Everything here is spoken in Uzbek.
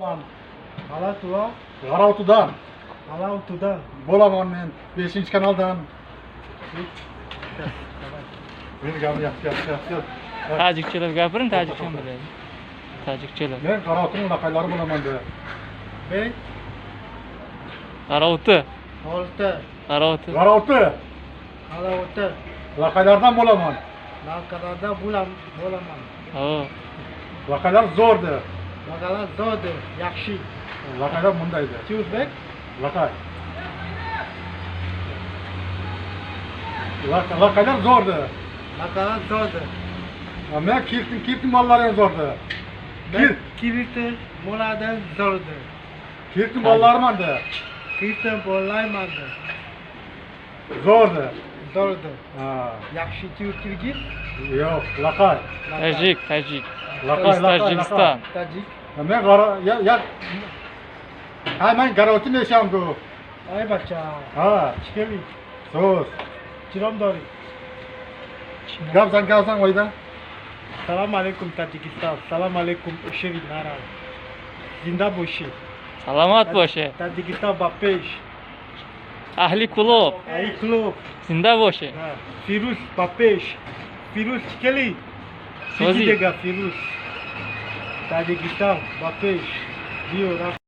Man G'alati. G'arovtidan G'alatidan. Bo'laman men 5-kanaldan. Men gapni yaxshi, yaxshi, yaxshi. Tojikchalab gapiring, tojikcha biladi. Tojikchalab. Men G'arovtining laqaylari bo'laman de. 5 G'arovti. 6 G'arovti. G'arovti G'alati. Laqaylardan bo'laman. Laqalarda bo'laman. Ha. Laqaylar zo'rdi. Laqalar zo'rdi, yaxshi. Laqaylar bundaydi. Ты o'zbek? Laqay. Laqaylar zo'rdi. Laqalar zo'rdi. Men kirtim mollari ham zo'rdi. Men kiriti mollardan zo'rdi. Kirtim mollariman de. Kirtim bo'llayman de. Zo'rdi. Zo'rdi. Ha. Yaxshi, ты kirgiz? Yo'q, laqay. Tojik, tojik. Laqay, Из laqay, Tojikistan. Tojik. Men qara ya ya Ha, men Garovti nesham bu. Ay bacha. Ha, Chikeli. so'z. Chiromdori. Gapsan, gapsan oyda. Salam alaykum Tajikistan. Salam alaykum Sheri Nara. Zinda bo'shi. Salomat bo'shi. Tajikistan ba pesh. Ahli Kulob. Ay klub. Zinda bo'shi. Ha, Firuz ba pesh. Firuz chikeli. So'zi. Dega Firuz. Tajikistan ba pesh. Dio.